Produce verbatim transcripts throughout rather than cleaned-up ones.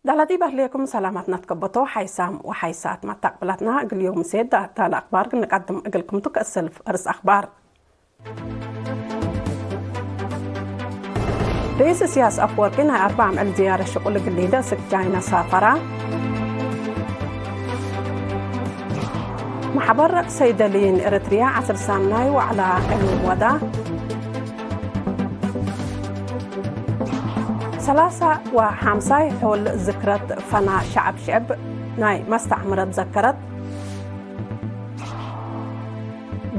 ዳላቲ በህሌኩም ሰላማትና ትከበቶ ሓይሳም ወሓይሳት መታቅብላትና እግል ዮም ምሴ ዳታ ለአክባር ንቀድም እግልኩም ቱ ከእሰልፍ እርስ አክባር። ርኢስ እስያስ አፍወርቂ ናይ አርበዕ አምዕል ዝያረ ሽቁል እግል ሊደ ስክ ጃይና ሳፈራ። መሕበር ሰይደልይን ኤረትርያ ዐስር ሳምናይ ወዕላ ዕልም ወዳ። ሰላሳ ወሐምሳይ ሖል ዝክረት ፈና ሸዐብ ሽዕብ ናይ መስተዕምረት ዘከረት።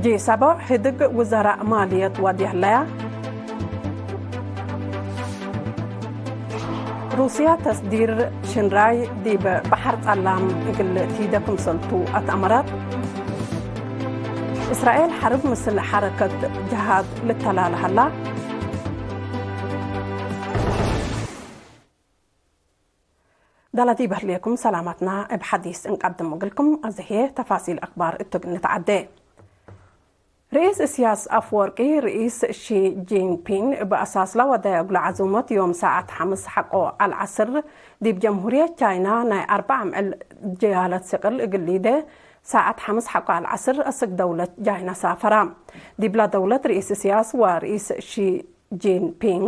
ጂ ሰቦዕ ህድግ ውዘራእ ማልየት ወድየህለያ። ሩስያ ተስዲር ሽንራይ ዲብ በሐር ጸላም እግል ቲደ ክምሰልቱ አትአመረት። እስራኤል ሐርብ ምስል ሐረከት ጅሃድ ልተላለ ሀላ። ዳላቲ በህሌኩም ሰላማትና እብ ሐዲስ እንቀድም እግልኩም። አዜ ህዬ ተፋሲል አክባር እቱ እግል ንትዐዴ። ርኢስ እስያስ አፍወርቂ፣ ርኢስ ሺ ጂንፒንግ እብ አሳስላ ወደየ እግሉ ዐዙመት ዮም ሰዓት ሐምስ ሐቆ አልዐስር ዲብ ጀምሁርየት ቻይና ናይ አርበዕ አምዕል ጀያለት ስቅል እግል ሊደ ሰዓት ሐምስ ሐቆ አልዐስር አስክ ደውለት ቻይና ሳፈራ። ዲብላ ደውለት ርኢስ እስያስ ወርኢስ ሺ ጂንፒንግ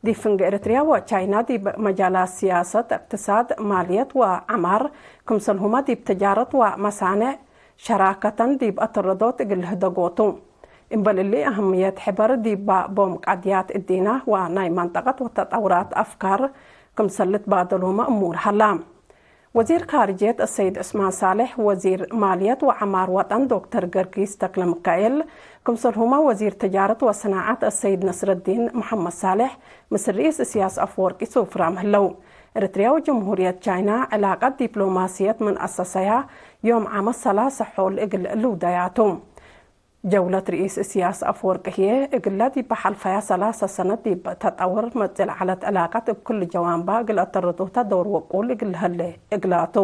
ዲብ ፍንጌ ኤረትርያ ወቻይና ዲብ መጃላት ሲያሰት፣ እቅትሳድ፣ ማልየት ወዐማር፣ ክምሰልሁመ ዲብ ተጃረት ወመሳኔዕ ሸራከተን ዲብ አተረዶት እግል ልህደጎ ቱ። እምበል እሊ፣ አህምየት ሕበር ዲባ ቦም ቃድያት እዲነ ወናይ መንጠቀት ወተጠውራት አፍካር ክምሰል ልትባደልሁመ እሙር ሀላ። ወዚር ካርጅየት አሰይድ ዑስማን ሳልሕ፣ ወዚር ማልየት ወዐማር ወጠን ዶክተር ገርጊስ ተክለሚካኤል፣ ክምሰልሁመ ወዚር ተጃረት ወሰናዐት አሰይድ ነስረዲን መሐመድ ሳልሕ፣ ምስል ርኢስ እስያስ አፍወርቂ ሱፍራም ህለው። ኤረትርያ ወጀምሁርየት ቻይና ዕላቀት ዲፕሎማስየት ምን አሰሰያ ዮም ዓመት ሰላሰ ሖል እግል ልውደያ ቱ። ጀውለት ርኢስ እስያስ አፍወርቂ ህዬ፣ እግለ ዲብ ሐልፈያ ሰላሰ ሰነት ዲብ ተጠውር መጽእ ለዐለት ዕላቀት እብ ክሉ ጀዋንባ እግል አተረዶተ ዶር ወቁል እግል ለሀሌ እግላ ቱ።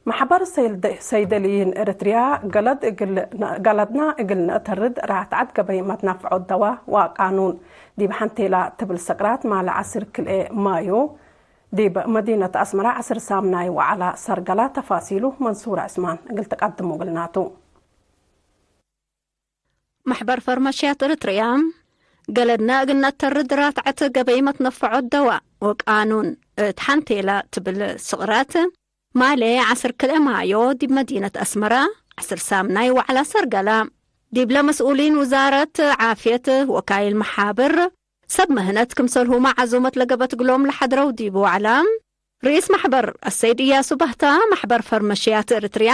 መሕበር ሰይልደ-፣ ሰይደልይን ኤረትርያ፣ ገለድ እግል ነ-፣ ገለድና እግል ነአተርድ ራትዐት ገበይ መትነፍዖት ደዋ ወቃኑን ዲብ ሐንቴላ ትብል ስቅራት ማለ ዐስር ክልኤ ማዩ፣ ዲብ መዲነት አስመረ ዐስር ሳምናይ ወዐላ ሰርገላ። ተፋሲሉ መንሱር ዕስማን እግል ትቀድሙ እግልናቱ። መሕበር ፈርመሽያት እርትርያ፣ ገለድና እግል ነአተርድ ራትዐት ገበይ መትነፈዖት ደዋ ወቃኑን እት ሐንቴላ ትብል ስቅራት፣ ማሌ ዐስር ክልኤ ማዮ ዲብ መዲነት አስመረ ዐስር ሳምናይ ወዐላ ሰርገላ። ዲብለ መስኡሊን ውዛረት ዓፍየት፣ ወካይል መሓብር፣ ሰብ ምህነት ክምሰልሁመ ዐዙመት ለገብአት እግሎም ለሐድረው ዲቡ ወዐላ፣ ርኢስ መሕበር አሰይድ እያሱ ባህታ፣ መሕበር ፈርመሽያት እርትርያ፣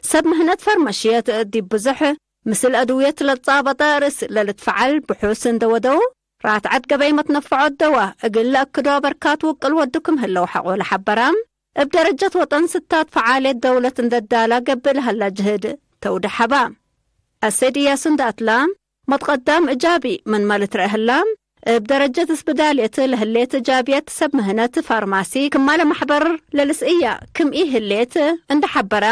ሰብ ምህነት ፈርመሽየት ዲብ ብዙሕ ምስል አድውየት ለትጻበጠ ርእስ ለልትፈዐል ብሑስ እንደ ወደው፣ ራትዐት ገበይ መትነፈዖት ደዋ እግል ለአክዶ አበርካት ውቅል ወዱ ክም ህለው ሐቆ ለሐበራ፣ እብ ደረጀት ወጠን ስታት ፈዓልየት ደውለት እንደ ዳላ ገብእ ለሀላ ጅህድ ተውደሐ ሀባ። አሰይድ እያሱ እንደ አትላ፣ መትቀዳም እጃቢ ምንመ ልትረአ ህላ፣ እብ ደረጀት እስብዳልየት ለህሌት እጃብየት ሰብ ምህነት ፋርማሲ ክማለ መሕበር ለልስእያ ክም ኢህሌት እንደ ሐበረ፣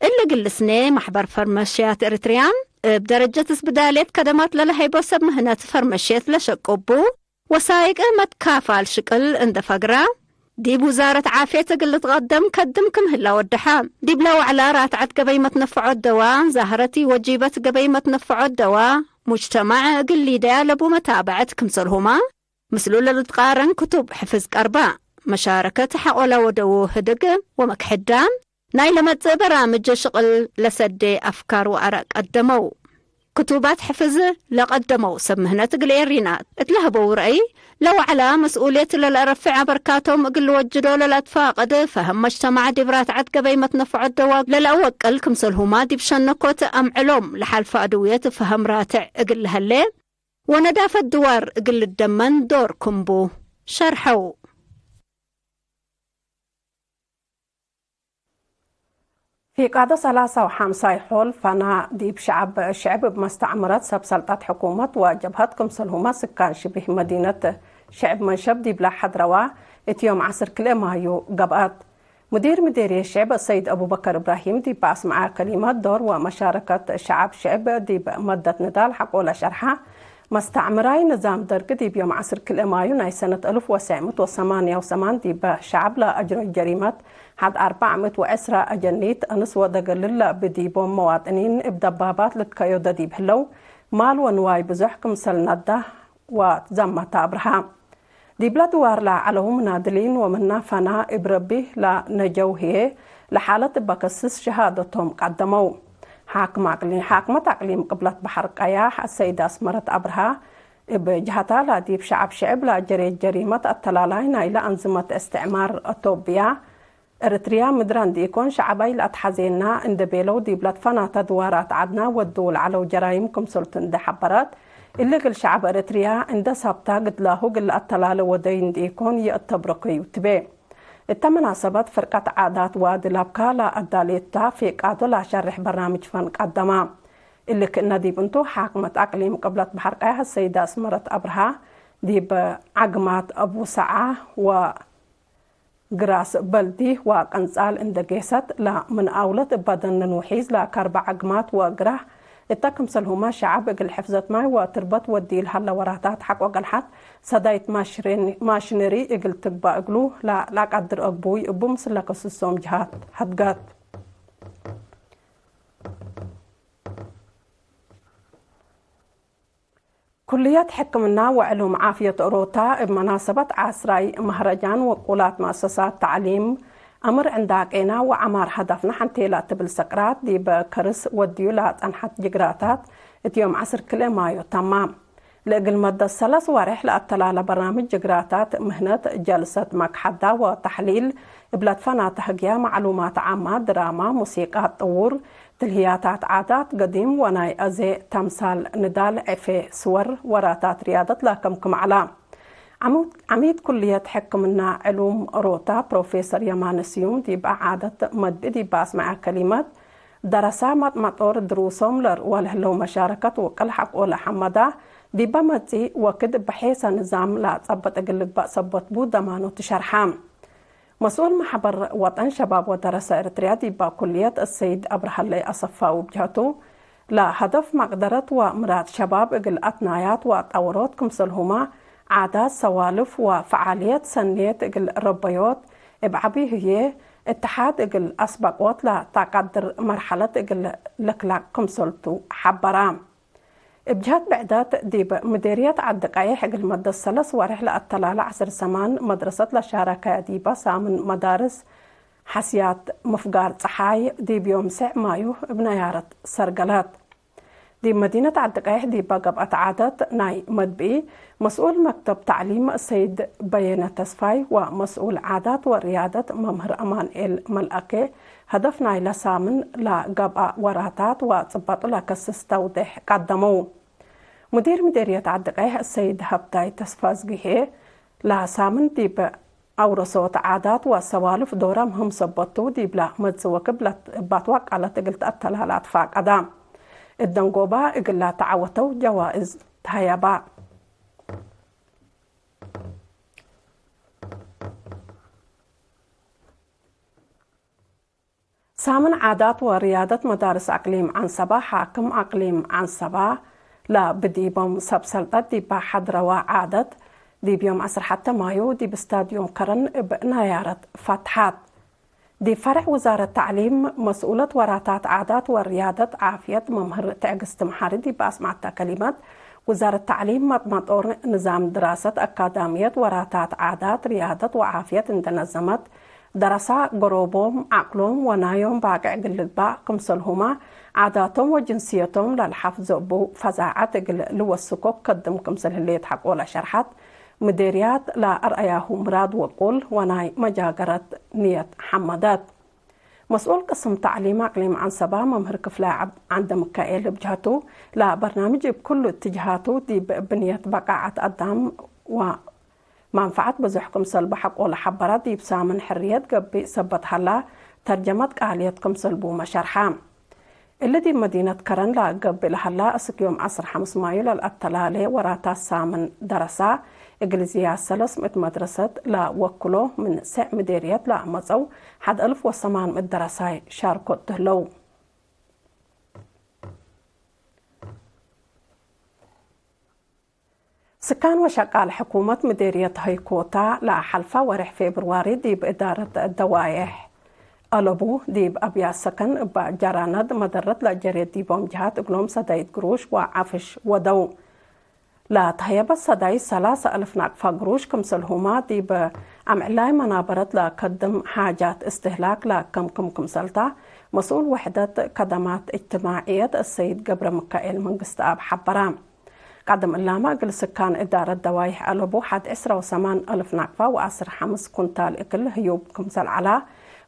እሊ እግል ልስኔ መሕበር ፈርመሽያት ኤረትርያ፣ እብ ደረጀት እስብዳልየት ከደማት ለለሀይቦ ሰብ ምህነት ፈርመሽየት ለሸቁቡ ወሳይቅ መትካፋል ሽቅል እንደ ፈግረ፣ ዲብ ውዛረት ዓፍየት እግል ልትቀደም ከድም ክም ህላ ወደሐ። ዲብለ ወዕለ ራትዐት ገበይ መትነፈዖት ደዋ፣ ዛህረት ኢወጂበት ገበይ መትነፈዖት ደዋ፣ ሙጅተማዕ እግል ሊደያ ለቡ መታብዐት ክምሰልሁመ፣ ምስሉ ለልትቃረን ክቱብ ሕፍዝ ቀርበ። መሻረከት ሐቆለ ወደዉ ህድግ ወመክሕዳ፣ ናይ ለመጽእ በራምጅ ሽቅል ለሰዴ አፍካር ወአራእ ቀደመው። ክቱባት ሕፍዝ ለቀደመው ሰብ ምህነት እግል ኤሪና እት ለሀበው ረአይ፣ ለወዕላ መስኡልየት ለለአረፍዕ አበርካቶም እግል ልወጅዶ ለለአትፋቅድ ፈሀም መጅተማዕ ዲብ ራትዐት ገበይ መትነፈዖት ደዋ ለለአወቅል ክምሰልሁማ ዲብ ሸነኮት አምዕሎም ለሓልፈ አድውየት ፈሀም ራትዕ እግል ለሀሌ ወነዳፈት ድዋር እግል ልደመን ዶር ክምቡ ሸርሐው። ፊቃዶ ሰላሳ ወሐምሳይ ሖል ፈና ዲብ ሸዐብ ሽዕብ እብ መስተዕምረት ሰብ ሰልጠት ሕኩመት ወጀብሀት ክምሰልሁመ ስካን ሽቢህ መዲነት ሽዕብ መንሸብ ዲብላ ሐድረዋ እት ዮም ዐስር ክልኤ ማዩ ገብአት። ሙዲር ምዴርየት ሽዕብ ሰይድ አቡበከር እብራሂም ዲብ አስመዐ ከሊመት ዶር ወመሻረከት ሸዐብ ሽዕብ ዲብ መደት ንዳል ሐቆለ ሸርሐ። መስተዕምራይ ንዛም ደርግ ዲብ ዮም ዐስር ክልኤ ማዩ ናይ ሰነት አልፍ ወትሰዕ ምእት ወሰማንያ ወሰማን ዲበ ሸዐብ ለአጅረዩ ጀሪመት፣ ሐድ አርበዕ ምእት ወዕስራ አጀኒት፣ እንስ ወደገልል ለእብ ዲቦም መዋጥኒን እብ ደባባት ልትከዮደ ዲብ ህለው፣ ማል ወንዋይ ብዙሕ ክምሰል ነዳ ወትዘመተ አብርሃ። ዲብለ ድዋር ለዐለው ምናድሊን ወምና ፈና እብ ረቢ ለነጀው ህዬ፣ ለሓለት እበ ከስስ ሸሃደቶም ቀደመው። ሓክም አቅሊ-፣ ሓክመት አቅሊም ቅብለት በሐር ቀያሕ አሰይድ አስመረት አብርሃ፣ እብ ጀሀታ ለዲብ ሸዐብ ሽዕብ ለጀሬት ጀሪመት አተላላይ ናይለ አንዝመት እስትዕማር አቶብያ፣ ኤረትርያ ምድራን ዲኢኮን ሸዐባይ ለአትሐዜና እንዴ ቤለው ዲብ ለትፈናተ ድዋራት ዐድና ወድው ለዐለው ጀራይም ክምሰልቱ እንዴ ሐበረት፣ እሊ እግል ሸዐብ ኤረትርያ እንዴ ሳብታ ግድላሁ እግል ለአተላለ ወደይ እንዲኢኮን ይአተብረከዩ ትቤ። እተ መናሰበት ፍርቀት ዓዳት ዋዲ ለብካ ለአዳሌታ ፌቃዶ ለአሸርሕ በርናምጅ ፈን ቀደማ። እሊ ክእነ ዲብ እንቱ፣ ሓክመት አቅሊም ቅብለት በሐር ቀያሕ ሰይድ አስመረት አብርሃ፣ ዲብ ዐግማት አቡ ሰዓ ወ ግራስ በልዲ ወቀንጻል እንዴ ጌሰት፣ ለምን አውለት እበ ደንን ውሒዝ ለከርበ ዐግማት ወግራህ እተ ክምሰልሁመ ሸዐብ እግል ሕፍዘት ማይ ወትርበት ወዲ ለሀለ ወራታት ሐቆ ገልሐት ሰዳይት ማሽሬን-፣ ማሽነሪ እግል ትግባእ እግሉ ለ-፣ ለቀድር አግቡይ እቡ ምስል ለከስሶም ጀሃት ሀድጋት። ኩልየት ሕክምና ወዕሉም ዓፍየት ኦሮታ እብ መናሰበት ዓስራይ መህረጃን ወቁላት መአሰሳት ተዕሊም፣ አምር ዕንዳቄና ወዐማር ሀደፍና ሐንቴላ ትብል ሰቅራት ዲብ ከርስ ወድዩ ለጸንሐት ጅግራታት እት ዮም ዐስር ክልኤ ማዮ ተማ። ለእግል መደት ሰለስ ወሬሕ ለአተላለ በርናምጅ ጅግራታት ምህነት፣ ጀልሰት መክሐዳ ወተሕሊል፣ እብ ለትፈናተ ህግያ፣ መዕሉማት ዓማ፣ ድራማ፣ ሙሲቃ፣ ጥዉር፣ ትልህያታት ዓዳት፣ ገዲም ወናይ አዜ፣ ተምሳል፣ ንዳል፣ ዕፌ፣ ስወር፣ ወራታት ርያደት ለአከምክም ዐላ። ዐሙ-፣ ዐሚድ ኩልየት ሕክምና ዕሉም ኦሮታ ፕሮፌሰር የማነ ስዩም ዲብ ዓደት መድብእ ዲብ አስመዐ ከሊመት፣ ደረሳ መጥመጦር ድሩሶም ለርወ ለህለው መሻረከት ውቅል ሐቆ ለሐመዳ፣ ዲበ መጽእ ወክድ እብ ሔሰ ንዛም ለአጸበጥ እግል ልግበእ ሰበት ቡ ደማኖ ትሸርሐ። መስኡል መሕበር ወጠን ሸባብ ወደረሰ ኤረትርያ ዲባ ኩልየት አሰይድ አብርሃለይ አሰፋው እብ ጀህቱ፣ ለሀደፍ መቅደረት ወምራድ ሸባብ እግል አትናያት ወጠወሮት ክምሰልሁመ ዓዳት፣ ሰዋልፍ ወፈዓልየት ሰኔት እግል ረበዮት፣ እብ ዐቢ ህዬ እትሓድ እግል አስበቆት ለተቀድር መርሐለት እግል ልክላቅ ክምሰልቱ ሐበራ። እብ ጀህት ብዕደት፣ ዲብ ምዴርየት ዐዲ ቀይሕ እግል መደት ሰለስ ወሬሕ ለአተላለ ዐስር ሰማን መድረሰት ለሻረከ ዲበ ሳምን መዳርስ ሐስያት ምፍጋር ጸሓይ፣ ዲብ ዮም ስዕ ማዩ እብ ነያረት ሰርገለት። ዲብ መዲነት ዐዲ ቀይሕ ዲበ ገብአት ዓደት ናይ መድብኢ መስኡል መክተብ ተዕሊም ሰይድ በየነ ተስፋይ ወመስኡል ዓዳት ወርያደት መምህር አማንኤል መልአኬ፣ ሀደፍ ናይለ ሳምን ለገብአ ወራታት ወጽበጡ ለከስስ ተውዴሕ ቀደመው። ሙዲር ምዴርየት ዐዲ ቀይሕ ሰይድ ሀብታይ ተስፋዝጊሄ፣ ለሳምን ዲብ አውረሶት ዓዳት ወሰዋልፍ ዶረ ምህም ሰበት ቱ፣ ዲብለ መጽእ ወክብለት እባት ወቃለት እግል ተአተላላ ትፋቀዳ። እት ደንጎባ እግል ለተዐወተው ጀዋእዝ ተሀየባ። ሳምን ዓዳት ወርያደት መዳርስ አቅሊም ዐንሰባ፣ ሓክም አቅሊም ዐንሰባ ለብዲቦም ሰብ ሰልጠት ዲባ ሐድረወ ዓደት፣ ዲብ ዮም ዐስር ሐተ ማዩ ዲብ ስታድዩም ከረን እብ ናያረት ፈትሐት። ዲብ ፈርዕ ውዛረት ተዕሊም መስኡለት ወራታት ዓዳት ወርያደት ዓፍየት መምህር ትዕግስት መሓሪ ዲብ አስመዐተ ከሊመት፣ ውዛረት ተዕሊም መጥመጦር ንዛም ድራሰት አካዳምየት ወራታት ዓዳት፣ ርያደት ወዓፍየት እንዴ ነዘመት፣ ደረሳ፣ ገሮቦም፣ ዐቅሎም ወናዮም ባቅዕ እግል ልግባእ ክምሰልሁመ፣ ዓዳቶም ወጅንስየቶም ለልሐፍዞ እቡ ፈዛዐት እግል ልወስኮ ከድም ክምሰል ህሌት ሐቆለ ሸርሐት፣ ምዴርያት ለአርአያሁ ምራድ ወቁል ወናይ መጃገረት ንየት ሐመደት። መስኡል ቅስም ተዕሊም አቅሊም ዐንሰባ መምህር ክፍላይ ዐብ-፣ ዐንደሚካኤል እብ ጀህቱ፣ ለበርናምጅ እብ ኩሉ እትጅሃቱ ዲብ ብንየት በቃዐት አዳም ወ-፣ መንፈዐት ብዙሕ ክምሰል በሐቆ ለሐበረ፣ ዲብ ሳምን ሕርየት ገብእ ሰበት ሀላ፣ ተርጀመት ቃልየት ክምሰል ቡመ ሸርሐ። እሊ ዲብ መዲነት ከረን ለገብእ ለሀላ፣ እስክ ዮም ዐስር ሐምስ ማዩ ለልአተላሌ ወራታት ሳምን ደረሳ፣ እግልዝያት ሰለስ ምእት መድረሰት ለወክሎ ምን ስዕ ምዴርየት ለአመጸው ሐድ አልፍ ወሰማን ምእት ደረሳይ ሻርኮት ትህለው። ስካን ወሸቃል ሕኩመት ምዴርየት ሀይኮታ ለሐልፋ ወሬሕ ፌብርዋሪ ዲብ እዳረት ደዋዬሕ አለቡ፣ ዲብ አብያት ሰከን እበ ጀራነድ መደረት ለጀሬት ዲቦም ጀሃት እግሎም ሰዳይት ግሩሽ ወዐፍሽ ወደው። ለተህየበት ሰዳይት ሰላሰ አልፍ ናቅፋ ግሩሽ ክምሰልሁመ፣ ዲብ አምዕላይ መናበረት ለከድም ሓጃት እስትህላክ ለከምክም ክምሰልታ፣ መስኡል ወሕደት ከደማት እጅትማዕየት አሰይድ ገብረምካኤል መንግስተአብ ሐበረ። ቀደም እላመ እግል ስካን እዳረት ደዋይሕ አለቡ ሐድ ዕስራ ወሰማን አልፍ ናቅፋ ወዐስር ሐምስ ኩንታል እክል ህዩብ ክምሰል ዐላ፣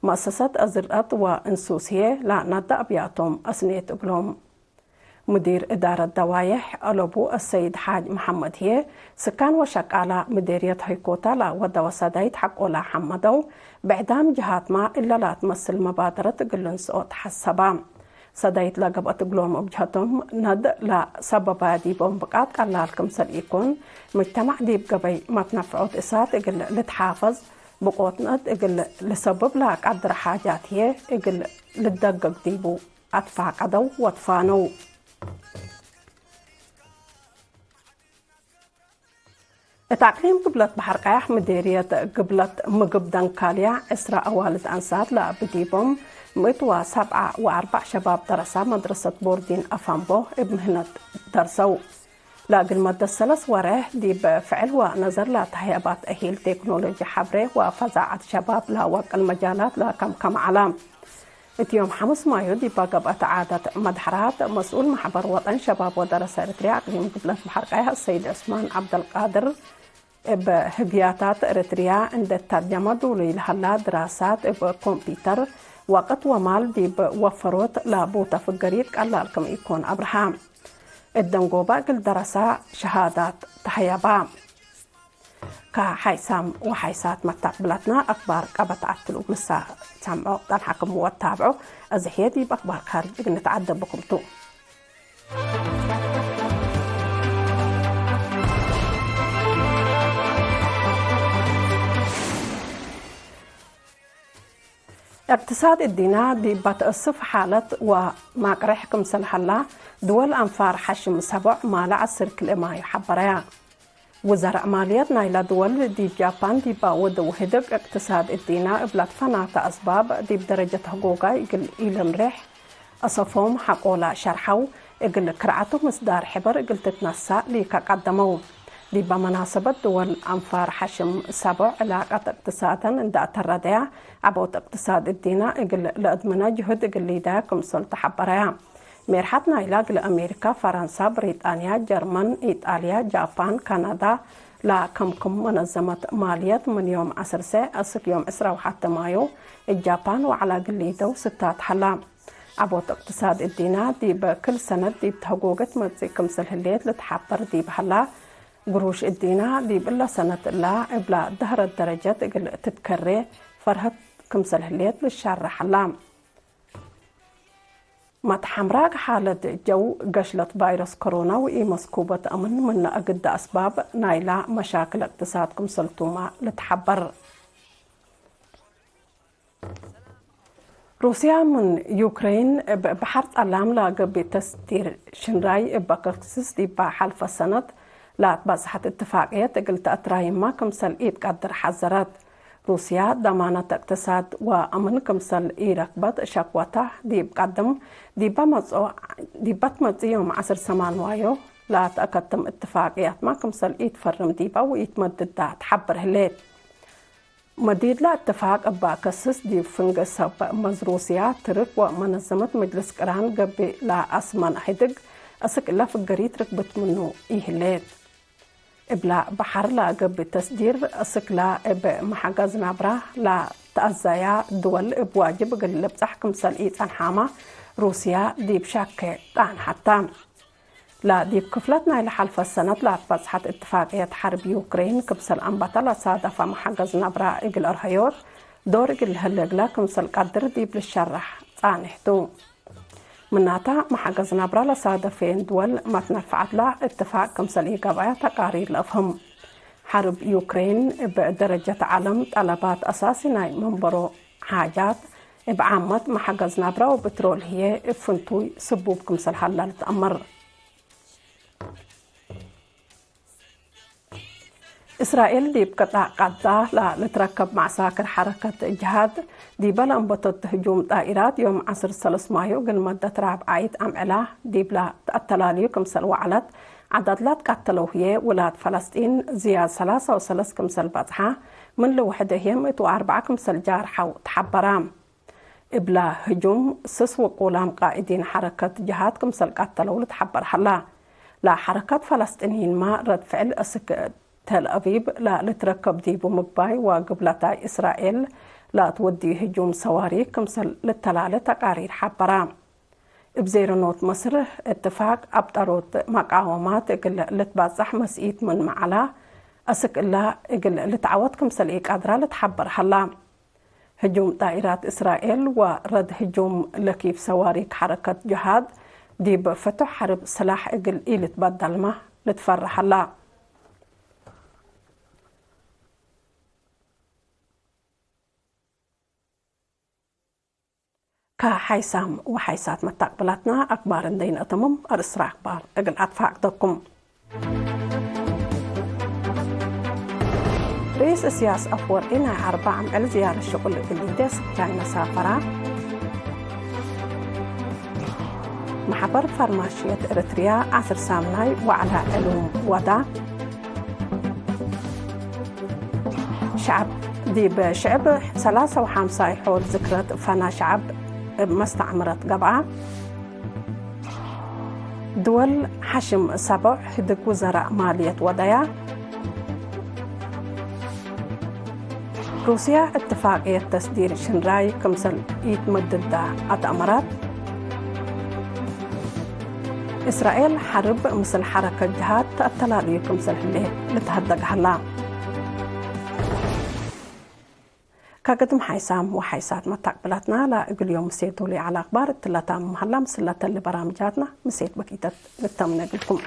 መአሰሰት አዝርአት ወእንሱስ ህዬ ለነደ አብያቶም አስኔት እግሎም። ሙዲር እዳረት ደዋይሕ አለቡ አሰይድ ሓጅ መሐመድ ህዬ፣ ስካን ወሸቃላ ምዴርየት ሀይኮታ ለወደወ ሰዳይት ሐቆለ ሐመደው፣ ብዕዳም ጀሃትመ እለ ለትመስል መባደረት እግል ልንስኦ ተሐሰበ። ሰዳይት ለገብአት እግሎም እብ ጀሀቶም ነድ ለሰበባያ ዲቦም ብቃት ቀላል ክምሰል ኢኮን፣ ሙጅተማዕ ዲብ ገበይ መትነፍዖት እሳት እግል ልትሓፈዝ፣ ብቆት ነድ እግል ልሰብብ ለቀድር ሓጃት ህዬ እግል ልደገግ ዲቡ አትፋቀደው ወትፋነው። እት አቅሊም ግብለት በሐር ቀያሕ ምዴርየት ግብለት ምግብ ደንካልያ ዕስራ አዋልድ አንሳት ለአቢ ዲቦም ምእት ወሰብዓ ወአርበዕ ሸባብ ደረሳ መድረሰት ቦርዲን አፋምቦ እብ ምህነት ደርሰው። ለእግል መደት ሰለስ ወሬሕ ዲብ ፍዕል ወነዘር ለተህየባት እሂል ቴክኖሎጂ ሐብሬ ወፈዛዐት ሸባብ ለወቅል መጃላት ለከምከም ዐለ። እት ዮም ሐሙስ ማዩ ዲባ ገብአት ዓደት መድሐራት፣ መስኡል መሕበር ወጠን ሸባብ ወደረሰ ኤረትርያ አቅሊም ግብለት በሐር ቀያሕ አሰይድ ዑስማን ዐብደልቃድር፣ እብ ህግያታት ኤረትርያ እንዴ ተርጀመ ዱሉይ ለሀላ ድራሳት እብ ኮምፒተር፣ ወቅት ወማል ዲብ ወፈሮት ለቡተ ፍገሪት ቀላል ክም ኢኮን አብርሃ። እት ደንጎበ እግል ደረሳ ሸሃዳት ተሀየባ። ከሓይሳም ወሓይሳት መታቅብላትና አክባር ቀበት አትሉ ምሳ ሰምዖ ጸንሐክሙ ወታብዖ። እዚ ሕየ ዲብ አክባር ካርጅ እግል ንትዓደብ ብኩም ቱ። እቅትሳድ እዲና ዲብ በትአስፍ ሓለት ወማቅሬሕ ክምሰል ሀላ፣ ድወል አንፋር ሐሽም ሰቦዕ ማለ ዐስር ክልኤ ማዩ ሐበረያ። ውዘረዕ ማልየት ናይላ ድወል ዲብ ጃፓን ዲባ ወደው ህድግ እቅትሳድ እዲና እብ ለትፈናተ አስባብ ዲብ ደረጀት ህጎጋይ እግል ኢልምሬሕ፣ አሰፎም ሐቆለ ሸርሐው፣ እግል ክርዐቱ ምስዳር ሕበር እግል ትትነሳእ ሊከ ቀደመው። ዲበ መናሰበት ድወል አንፋር ሐሽም ሰቦዕ ዕላቀት እቅትሳደን እንደ አተረደያ፣ ዐቦት እቅትሳድ እዲና እግል ለአድምነ ጅሁድ እግል ሊደያ ክምሰል ተሐበረያ። ሜርሐት ናይላ እግል አሜሪካ፣ ፈረንሳ፣ ብሪጣንያ፣ ጀርመን፣ ኢጣልያ፣ ጃፓን፣ ካናዳ ለከምክም መነዘመት ማልየት ምን ዮም ዐስር ሰዕ አስክ ዮም ዕስራ ወሐተ ማዩ እት ጃፓን ወዐላ እግል ሊደው ስታት ሀላ። ዐቦት እቅትሳድ እዲና ዲብ ክል ሰነት ዲብ ተህጎገት መጽእ ክምሰል ህሌት ልትሐበር ዲብ ሀላ፣ ግሩሽ እዲና ዲብ እለ ሰነት እላ እብላ ደህረት ደረጀት እግል ትትከሬ ፈርሀት ክምሰል ህሌት ልሻረሕ ሀላ። መትሐምራግ ሓለት ጀው፣ ገሽለት ቫይረስ ኮሮና ወኢመስኩበት አምን ምነ እግደ አስባብ ናይላ መሻክል እቅትሳድ ክምሰልቱመ ልትሐበር። ሩስያ ምን ዩክሬን እብ በሐር ጸላም ለገብእ ተስዲር ሽንራይ እበ ከክስስ ዲባ ሐልፈ ሰነት ለአትበጽሐት እትፋቅየት እግል ተአትራይማ ክምሰል ኢትቀድር ሐዘረት። ሩስያ ደማነት እቅትሳድ ወአምን ክምሰል ኢረክበት ሸክወተ ዲብ ቀድም ዲበ መጽኦ፣ ዲበ ትመጽእ ዮም ዐስር ሰማንዋዮ ለአትአከትም እትፋቅያትማ ክምሰል ኢትፈርም ዲባ ወኢትመድዳ ተሐብር ህሌት። መዲድለ እትፋቅ እበ ከስስ ዲብ ፍንጌ ሰብ መዝ ሩስያ፣ ትርክ ወመነዘመት መጅልስ ቅራን ገብእ ለአስመነ ህድግ፣ አስክ እለ ፍገሪት ርክብት ምኑ ኢህሌት። እብላ በሐር ለገብእ ተስዲር አስክላ እብ መሐገዝ ናብራ ለተአዘያ ድወል እብ ዋጅብ እግል ልብጸሕ ክምሰል ኢጸንሓመ ሩስያ ዲብ ሻኬ ጣንሐተ። ለዲብ ክፍለት ናይ ለሐልፈት ሰነት ለአትበጽሐት እትፋቅየት ሐርብ ዩክሬን ክምሰል አንበተ ለሳደፈ መሐገዝ ናብራ እግል አርሀዮት ዶር እግል ለህሌ እግለ ክምሰል ቀድር ዲብ ልሸረሕ ጻንሕ ቱ። ምናተ፣ መሐገዝ ናብራ ለሳደፌን ድወል መትነፈዐትለ እትፋቅ ክምሰል ኢገብአያ ተቃሪር ለአፍህም። ሐርብ ዩክሬን እብ ደረጀት ዐለም ጠለባት አሳሲ ናይ መንበሮ ሓጃት፣ እብ ዓመት መሐገዝ ናብራ ወብትሮል ህዬ እብ ፍንቱይ ስቡብ ክምሰል ሀላ ልትአመር። እስራኤል ዲብ ቅጣዕ ቃዛ ለልትረከብ መዐሳክር ሐረከት ጅሃድ ዲበ ለአንበቶት ህጁም ጣኢራት ዮም ዐስር ሰለስ ማዩ እግል መደት ራብዓይት አምዕላ ዲብላ ተአተላልዩ ክምሰል ወዐለት፣ ዐዳድ ላትቃተለው ህዬ ውላድ ፈለስጢን ዝያድ ሰላሳ ወሰለስ ክምሰል በጽሐ፣ ምን ለውሕድ ህዬ ምእት ወአርበዓ ክምሰል ጃርሐው ተሐበራ። እብላ ህጁም ስስ ወቁላም ቃኢዲን ሐረከት ጅሃድ ክምሰል ቃተለው ልትሐበር ሀላ። ለሐረከት ፈለስጢንይንመ ረድ ፍዕል እስክ ተልአቪብ ለልትረከብ ዲቡ ምግባይ ወግብለታይ እስራኤል ለትወድዩ ህጁም ሰዋሪክ ክምሰል ልተላለ ተቃሪር ሐበራ። እብ ዜርኖት መስር፣ እትፋቅ አብጠሮት መቃወማት እግል ልትባጻሕ መስኢት ምንመ ዐላ፣ አስክ እላ እግል ልትዐወት ክምሰል ኢቀድራ ልትሐበር ሀላ። ህጁም ጣኢራት እስራኤል ወረድ ህጁም ለኪፍ ሰዋሪክ ሐረከት ጅሃድ፣ ዲብ ፍቱሕ ሐርብ ስላሕ እግል ኢልትበደልመ ልትፈርህ ሀላ። ከሓይሳም ወሓይሳት መታቅብላትና አክባር እንዴ ነአተምም፣ አርእስ አክባር እግል አትፋቅደኩም። ርኢስ እስያስ አፍወርቂ ናይ አርበዕ አምዕል ዝያረት ሽቁል እግል ኢዴ ስክ ቻይና ሳፈራ። መሕበር ፋርማሽየት ኤረትርያ ዐስር ሳምናይ ወዐለ ዕሉም ወዳ። ሸዐብ ዲብ ሽዕብ ሰላሳ ወሐምሳይ ሖል ዝክረት ፈና ሸዐብ እብ መስተዕምረት ገብአ። ድወል ሐሽም ሰቦዕ ህድግ ውዘራእ ማልየት ወደያ። ሩስያ እትፋቅየት ተስዲር ሽንራይ ክምሰል ኢትመድዳ አትአመራት። እስራኤል ሐርብ ምስል ሐረከት ጅሃድ ተአተላልዩ ክምሰል ህሌት ልትሀደግ ሀላ። ከግድም ሓይሳም ወሓይሳት መታቅብላትና ለእግል ዮም ምሴቱ ለዐለ አክባር እትለ ታምም ሀላ። ምስለ ተሊ በራምጃትና ምሴት በኪተት ልተምነ እግልኩም።